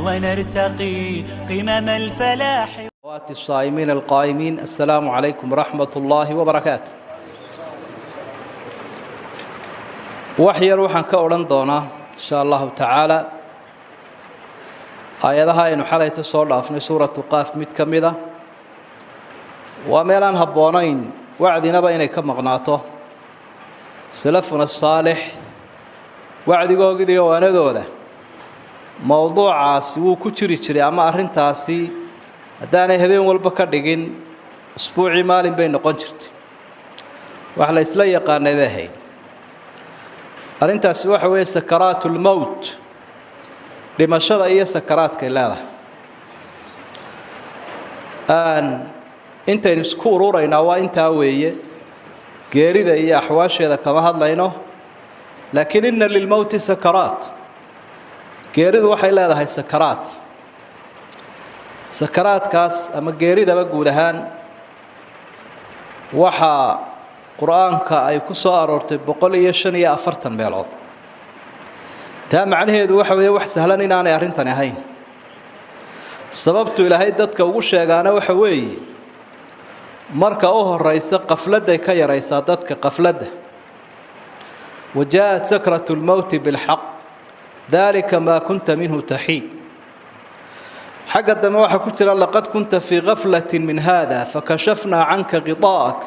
ونرتقي قمم الفلاح. أخواتي الصائمين القائمين، السلام عليكم ورحمة الله وبركاته. Wax yar waxaan ka odhan doonaa insha Allahu tacaala aayadaha aynu xalayta soo dhaafnay, suuratu Qaaf mid ka mid a. Waa meel aan habboonayn wacdinaba inay ka maqnaato. Salafuna saalix wacdigoogidiyo waanadooda mowduucaasi wuu ku jiri jiray, ama arrintaasi haddaanay habeen walba ka dhigin, usbuucii maalin bay noqon jirtay. Wax la isla yaqaanay bay ahayd arrintaasi. Waxa weeye sakaraatu lmowt, dhimashada iyo sakaraadkay leedahay. Intaynu isku ururaynaa waa intaa weeye. Geerida iyo axwaasheeda kama hadlayno, laakiin inna lilmowti sakaraat, geeridu waxay leedahay sakaraat. Sakaraadkaas ama geeridaba guud ahaan waxaa Qur-aanka ay ku soo aroortay 145 meelood. Taa macnaheedu waxa weeye wax sahlan inaanay arrintani ahayn. Sababtu Ilaahay dadka ugu sheegaana waxa weeye, marka u horeysa qafladday ka yaraysaa dadka qafladda. وجاءت سكرة الموت بالحق ذلك ما كنت منه تحيد. Xagga dambe waxaa ku jira لقد كنت في غفلة من هذا فكشفنا عنك غطاءك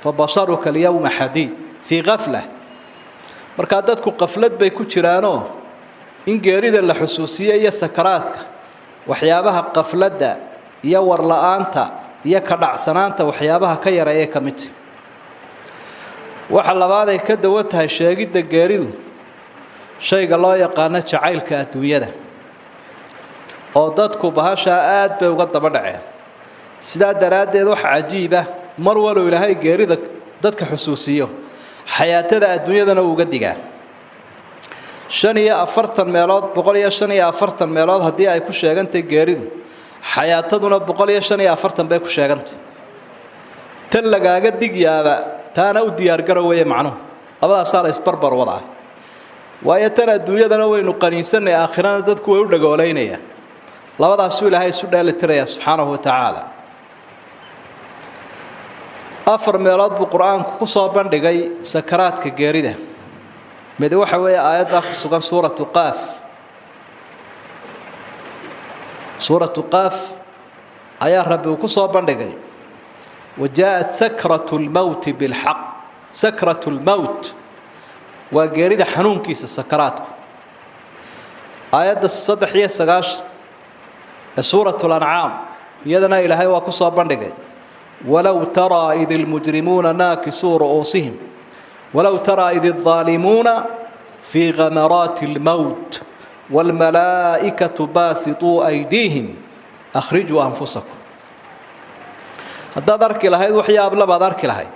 فبصرك اليوم حديد. في غفلة, markaa dadku qaflad bay ku jiraanoo in geerida la xusuusiye iyo sakaraadka waxyaabaha qafladda iyo warla-aanta iyo ka dhacsanaanta waxyaabaha ka yareeyay ka midta. Waxa labaad ay ka dawo tahay sheegidda geeridu shayga loo yaqaano jacaylka adduunyada, oo dadku bahashaa aad bay uga daba dhaceen. Sidaa daraaddeed waxa cajiib ah, mar waluu Ilaahay geerida dadka xusuusiyo, xayaatada adduunyadana uu uga digaa. 45 meelood, 145 meelood haddii ay ku sheegantay geeridu, xayaataduna 145 bay ku sheegantay. Tan lagaaga digyaaba taana u diyaargaro weeye macnuhu. Labadaasaa la isbarbar wadaa, waayo tan adduunyadana waynu qaniinsanay, aakhirana dadku way u dhagoolaynayaan. Labadaasuu Ilaahay isu dheelitiraya subxaanahu wa tacaala. Afar meelood buu Qur-aanku ku soo bandhigay sakaraadka geerida. Mid waxa weeye aayaddaa ku sugan suuratu Qaaf. Suuratu Qaaf ayaa Rabbi uu ku soo bandhigay وجاءت سكرة الموت بالحق. سكرة الموت waa geerida xanuunkiisa, sakaraadku. Aayadda 93 ee suuratu Lancaam iyadana Ilaahay waa ku soo bandhigay ولو ترى إذ المجرمون ناكسوا رءوسهم ولو ترى إذ الظالمون في غمرات الموت والملائكة باسطوا أيديهم أخرجوا أنفسكم. Haddaad arki lahayd waxyaab labaad arki lahayd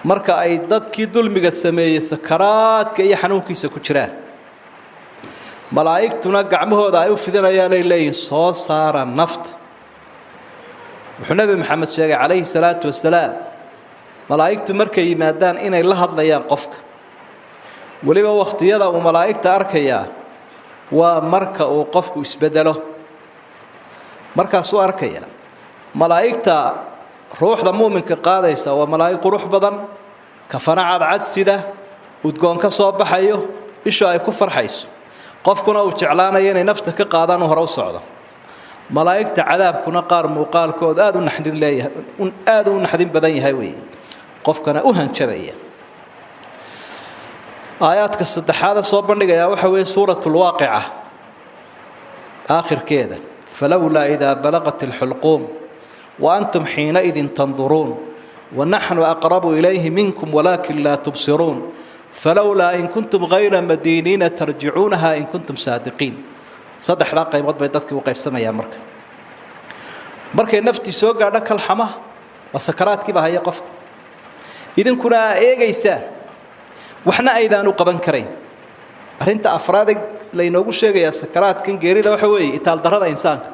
marka ay dadkii dulmiga sameeyey sakaraadka iyo xanuunkiisa ku jiraan, malaa'igtuna gacmahooda ay u fidinayaan, ay leeyihin soo saara nafta. Wuxuu Nebi Maxamed sheegay calayhi salaatu wasalaam malaa'igtu markay yimaadaan inay la hadlayaan qofka. Weliba wakhtiyada uu malaa'igta arkayaa waa marka uu qofku isbedelo, markaasuu arkaya. Malaa'igta ruuxda muuminka qaadaysa waa malaa'ig qurux badan, kafana cadcad sida, udgoon ka soo baxayo, ishu ay ku farxayso, qofkuna uu jeclaanayo inay nafta ka qaadaan, u hore u socdo. Malaa'igta cadaabkuna qaar muuqaalkooda aada u naxdin leeyahay, aada u naxdin badan yahay weeye, qofkana u hanjabaya. Aayaadka saddexaada soo bandhigayaa waxa weeye suuratu Lwaaqica aakhirkeeda فلولا إذا بلغت الحلقوم وأنتم حينئذ تنظرون ونحن أقرب إليه منكم ولكن لا تبصرون فلولا إن كنتم غير مدينين ترجعونها إن كنتم صادقين. Saddexdaa qaybood bay dadkii u qaybsamayaan marka markay naftii soo gaadho kalxamaha. Waa sakaraadkiiba haya qofka, idinkuna aa eegaysaan, waxna aydaanu qaban karayn. Arrinta afraad laynoogu sheegayaa sakaraadkan geerida waxa weeye itaaldarrada insaanka.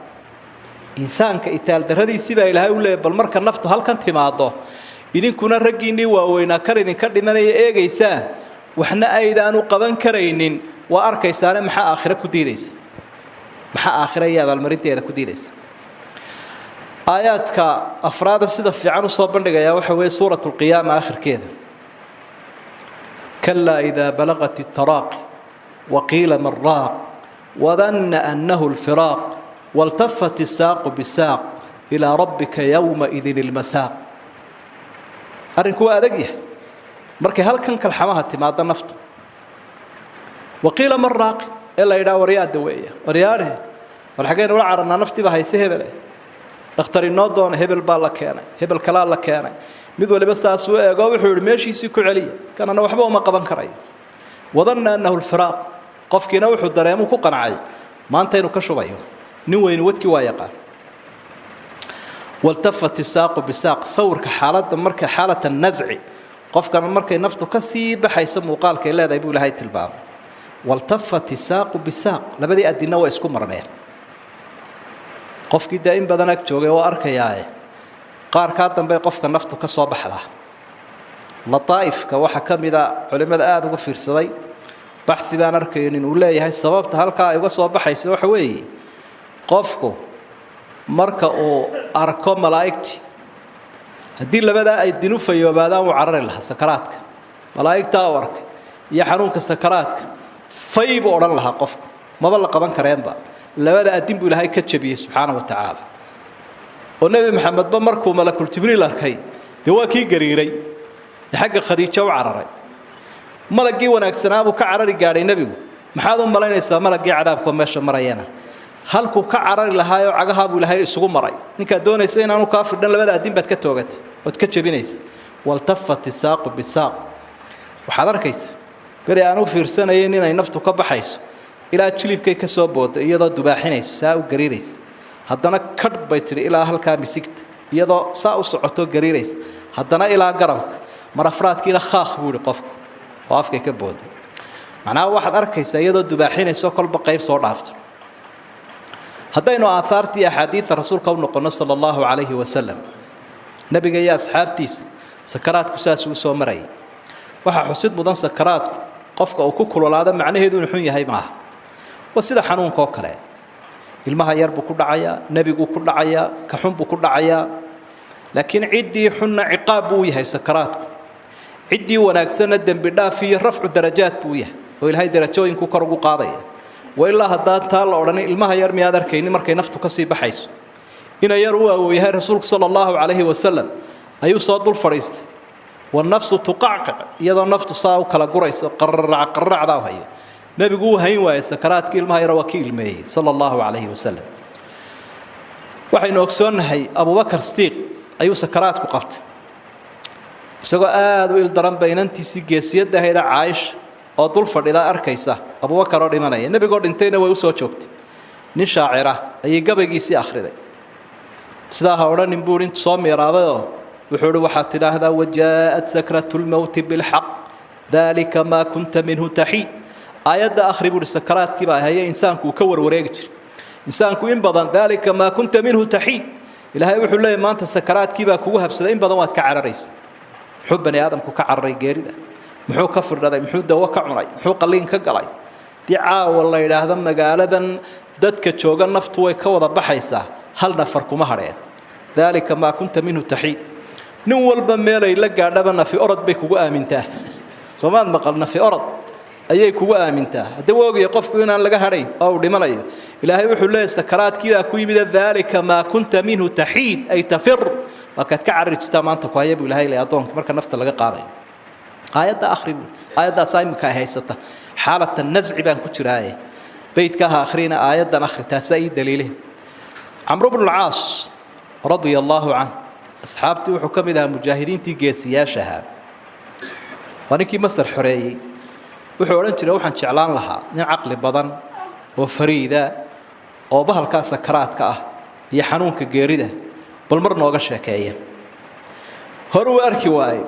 Insaanka itaaldarradiisii baa Ilaahay u leeyay, bal marka naftu halkan timaado, idinkuna raggiinnii waaweynaa kan idinka dhimanaya eegaysaan, waxna aydaanu qaban karaynin, waa arkaysaane, maxaa aakhire ku diidaysa? Maxaa aakhira iyo abaalmarinteeda ku diidaysa? Aayaadka afraada sida fiican u soo bandhigaya waxa weeye suuratu lqiyaama aakhirkeeda. Kalaa idaa balaqat itaraaqi waqiila man raaq wadanna annahu lfiraaq waltafat isaaqu bisaaq ilaa rabbika yowmaidin ilmasaaq. Arrinku waa adag yahay markay halkan kalxamaha timaado naftu. Waqiila man raaqi ee la yidhaha waryaa daweeya, waryaadhe war xaggaynu ula cararnaa, naftiiba hayse hebele, dhakhtar inoo doona, hebel baa la keenay, hebel kalaa la keenay, mid waliba saas u eego wuxuu yihi meeshiisii ku celiya, kanana waxba uma qaban karayo. Wadanna annahu lfiraaq, qofkiina wuxuu dareemuu ku qancay maanta inuu ka shubayo, nin weyni wadkii waa yaqaan. Waltafat isaaqu bisaaq, sawirka xaaladda marka xaalata nasci qofkana markay naftu ka sii baxayso muuqaalkay leedahay buu Ilaahay tilmaamay. Waltafat isaaqu bisaaq, labadii adinna waa isku marmeen. Qofkii dee in badan ag joogay oo arkayaae qaarkaa dambe qofka naftu ka soo baxdaa. Lataa'ifka waxaa ka mid a culimmada aada uga fiirsaday, baxhi baan arkayo nin uu leeyahay sababta halkaa ay uga soo baxaysa waxa weeye qofku marka uu arko malaa'igtii, haddii labadaa ay dinu fayoobaadaan wuu carari lahaa sakaraadka. Malaa'igtaa uu arkay iyo xanuunka sakaraadka fay buu odhan lahaa qofku, maba la qaban kareenba. Labada adin buu Ilaahay ka jabiyey subxaana wa tacaala. Oo Nebi Maxamedba markuu malakul Jibriil arkay dee waa kii gariiray ee xagga Khadiijo u cararay. Malaggii wanaagsanaa buu ka carari gaadhay nebigu, maxaad u malaynaysaa malaggii cadaabkoo meesha marayana? Halkuu ka carari lahaayoo cagahaa buu Ilaahay isugu maray. Ninkaad doonaysa inaanu kaa firdhan labada adin baad ka toogatay ood ka jebinaysa. Waltafat isaaqu bisaaq, waxaad arkaysaa beri aan u fiirsanayn inay naftu ka baxayso ilaa jilibkay ka soo booday iyadoo dubaaxinaysa saa u gariiraysa, haddana kadh bay tidhi ilaa halkaa misigta iyadoo saa u socotoo gariiraysa, haddana ilaa garabka, mar afraadkiina khaakh buu yihi qofku oo afkay ka booday. Macnaha waxaad arkaysaa iyadoo dubaaxinayso kolba qayb soo dhaafto. Haddaynu aahaartii axaadiida rasuulka u noqonno sala allahu calayhi wasalam, nebiga iyo asxaabtiisa sakaraadku saasuu usoo marayay. Waxaa xusid mudan sakaraadku qofka uu ku kululaado macnaheedu inuu xun yahay maaha, waa sida xanuunka oo kale. Ilmaha yar buu ku dhacayaa, nebiguu ku dhacayaa, ka xun buu ku dhacayaa, laakiin ciddii xunna ciqaab buu u yahay sakaraadku, ciddii wanaagsanna dembi dhaaf iyo rafcu darajaad buu u yahay oo Ilaahay darajooyinku kor ugu qaadaya. Wa ilaa haddaan taa la odhanin ilmaha yar miyaad arkaynin markay naftu ka sii baxayso ina yar u awooyahay rasuulku sala allahu calayhi wasalam ayuu soo dul fadhiistay, wanafsu tuqacqic, iyadoo naftu saa u kala gurayso qararac qararacdaa u hayo. Nebigu uu hayn waayey sakaraadkii ilmaha yar, waa ki ilmeeyey sala allahu calayhi wasalam. Waxaynu ogsoonnahay Abubakar Sidiiq ayuu sakaraadku qabtay isagoo aada u ildaran ba inantiisii geesiyadda ahayd Caaisha oo dul fadhida arkaysa Abubakar oo dhimanaya, nebigoo dhintayna way usoo joogtay. Nin shaacira ayay gabaygiisii akhriday. Sidaa ha odhanin buu intu soo miiraabayoo wuxuu uhi waxaad tidhaahdaa wajaa'at sakratu lmowti bilxaq daalika maa kunta minhu taxiid. Aayadda akhri buuhi, sakaraadkii baa haye insaanku uu ka warwareegi jiray, insaanku in badan daalika maa kunta minhu taxiid. Ilaahay wuxuu leeyahy maanta sakaraadkii baa kugu habsaday, in badan waad ka cararaysa. Muxuu bani aadamku ka cararay geerida? Muxuu ka firdhaday? Muxuu dawo ka cunay? Muxuu qalliin ka galay? Dii caawa la yidhaahdo magaaladan dadka jooga naftu way ka wada baxaysaa, hal nafar kuma hadheen. Daalika maa kunta minhu taxiid. Nin walba meelay la gaadhaba nafi orod bay kugu aamintaa. Soomaad maqal nafi orod ayay kugu aamintaa. Haddii waa ogaya qofku inaan laga hadhayn oo uu dhimanayo, Ilaahay wuxuu leeyahy sakaraadkii baa ku yimid daalika maa kunta minhu taxiid ay tafir, waa kaad ka carari jirtaa maanta ku haya buu Ilaahay leeyahay addoonka marka nafta laga qaadayo. Aayadda akhri buu, aayaddaasaa imika ay haysata xaalata nasci baan ku jiraaye, beydka ha akhrina, aayaddan akhri, taasaa ii daliile. Camru bnu lcaas radia allaahu canh asxaabtii wuxuu ka mid ahaa mujaahidiintii geesiyaasha ahaa, waa ninkii Masar xoreeyey. Wuxuu odhan jiray waxaan jeclaan lahaa nin caqli badan oo fariida oo bahalkaa sakaraadka ah iyo xanuunka geerida bal mar nooga sheekeeya. Hore uu arki waayey,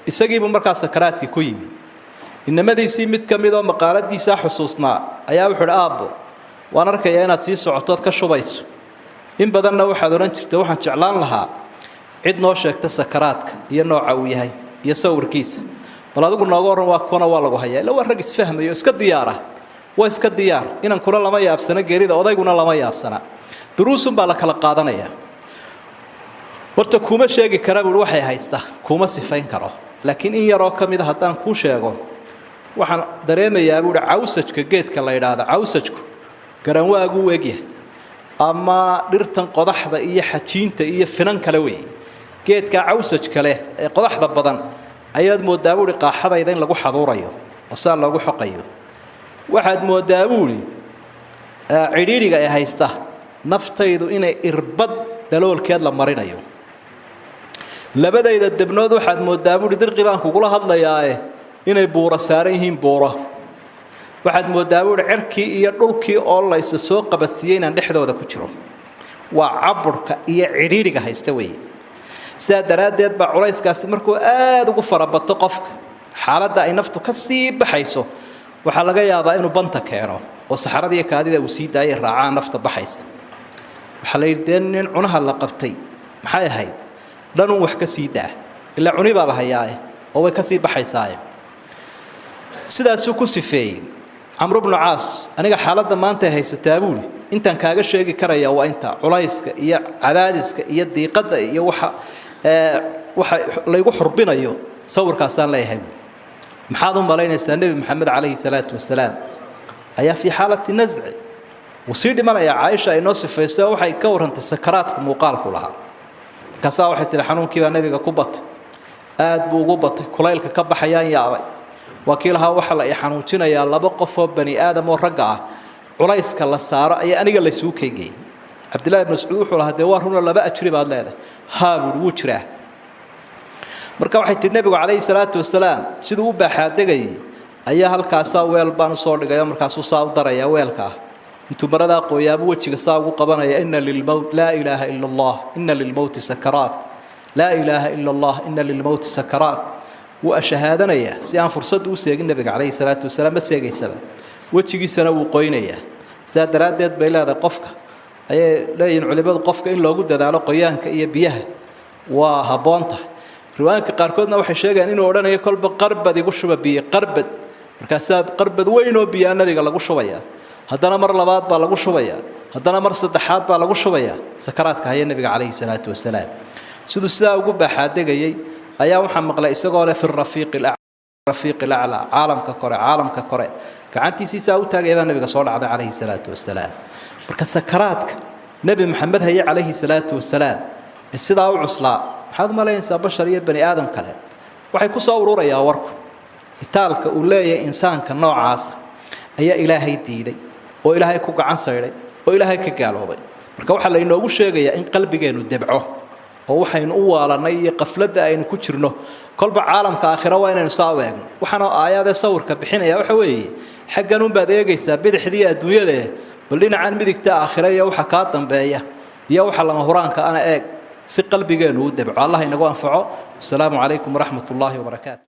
isagiibuu markaa sakaraadkii ku yimi. Inamadiisii mid ka mid oo maqaaladiisaa xusuusnaa ayaa wuxuu uhi aabbo waan arkayaa inaad sii socotood ka shubayso, in badanna waxaad odhan jirta waxaan jeclaan lahaa cid noo sheegta sakaraadka iyo nooca uu yahay iyo sawirkiisa, bal adigu nooga warran. Waa kuwana waa lagu hayaa illa waa rag isfahmayo iska diyaara. Waa iska diyaar, inankuna lama yaabsana geerida, odayguna lama yaabsana, duruusun baa la kala qaadanayaa. Horta kuma sheegi kara buui waxay haysta, kuma sifayn karo, laakiin in yaroo ka mida haddaan kuu sheego, waxaan dareemayaa buuhi cawsajka geedka la yidhaahdo. Cawsajku garanwaaguu u egyahay ama dhirtan qodaxda iyo xajiinta iyo finan kale weeye. Geedka cawsajka leh ee qodaxda badan ayaad moodaa buuhi qaaxadayda in lagu xaduurayo oo saa loogu xoqayo. Waxaad moodaa buuhi cidhiidhiga ee haysta naftaydu inay irbad daloolkeed la marinayo. Labadayda debnood waxaad moodaa buuhi, dirqi baan kugula hadlayaae, inay buuro saaran yihiin buuro. Waxaad moodaa buuhi cirkii iyo dhulkii oo la isa soo qabadsiiyey inaan dhexdooda ku jiro. Waa caburka iyo cidhiidhiga haysta weeye. Sidaa daraaddeed baa culayskaasi markuu aada ugu farabato qofka, xaaladda ay naftu ka sii baxayso, waxaa laga yaabaa inuu banta keeno oo saxarada iyo kaadida uu sii daayay raacaan nafta baxaysa. Waxaa la yidhi dee nin cunaha la qabtay maxay ahayd dhanun wax ka sii daa, ilaa cuni baa la hayaae oo way ka sii baxaysaaye. Sidaasuu ku sifeeyey Camru bnu Caas. Aniga xaaladda maanta ay haysataa buuli intaan kaaga sheegi karaya waa inta culayska iyo cadaadiska iyo diiqadda iyo waxa waxa laygu xurbinayo sawirkaasaan leeyahay buuli. Maxaad u malaynaysaa Nebi Maxamed calayhi salaatu wasalaam ayaa fii xaalati nasci wuu sii dhimanayaa? Caaisha ay noo sifayso, waxay ka warrantay sakaraadku muuqaalku lahaa. Markaasaa waxay tihi xanuunkii baa nebiga ku batay, aad buu ugu batay, kulaylka ka baxayaan yaabay. Waa kii lahaa waxaa la i xanuujinayaa laba qofoo bani aadam oo ragga ah culayska la saaro ayaa aniga laysugu keegayay. Cabdillahi ibn Mascuud wuxuu lahaa dee waa runoo laba ajri baad leedahay. Haa buuhi, wuu jiraa. Marka waxay tihi nebigu calayhi salaatu wasalaam siduu u baaxaadegayay ayaa halkaasaa weel baan usoo dhigayo, markaasuu saa u darayaa weelka ah, intuu maradaa qoyaabuu wejiga saa ugu qabanaya, ina lilmowt, laa ilaaha ila allah, ina lilmowti sakaraat, laa ilaaha ila allah, ina lilmowti sakaraat. Wuu ashahaadanayaa si aan fursaddu u seegin nebiga calayhi salaatu wasalaam, ma seegaysaba, wejigiisana wuu qoynayaa. Sidaa daraaddeed bay leedahay qofka, ayay leeyihiin culimadu, qofka in loogu dadaalo qoyaanka iyo biyaha waa habboon tahay. Riwaayinka qaarkoodna waxay sheegayaan inuu odhanayo kolba qarbad igu shuba biyo, qarbad. Markaasaa qarbad weyn oo biyaa nabiga lagu shubayaa, haddana mar labaad baa lagu shubayaa, haddana mar saddexaad baa lagu shubayaa. Sakaraadka haya nebiga calayhi salaatu wasalaam siduu sidaa ugu baaxaadegayay ayaa waxaa maqlay isagoo leh fi rafiiqi rafiiqi laclaa, caalamka kore, caalamka kore, gacantiisii saa u taagaya baa nabiga soo dhacday calayhi salaatu wasalaam. Marka sakaraadka Nebi Maxamed haye calayhi salaatu wasalaam ee sidaa u cuslaa, maxaad u malaynaysaa bashar iyo bani aadam kale? Waxay ku soo ururayaa warku itaalka uu leeyahay insaanka noocaasa ayaa Ilaahay diiday oo Ilaahay ku gacan saydhay oo Ilaahay ka gaaloobay. Marka waxaa laynoogu sheegayaa in qalbigeennu debco oo waxaynu u waalanay iyo qafladda aynu ku jirno kolba caalamka aakhira waa inaynu saa u eegno. Waxaanoo aayaadee sawirka bixinaya waxa weeye xaggan unbaad eegaysaa bidixdii adduunyadae, bal dhinacan midigta aakhira iyo waxa kaa dambeeya iyo waxa lama huraanka ana eeg si qalbigeennu u debco. Allah inagu anfaco. Wasalaamu calaykum waraxmat ullaahi wabarakaatu.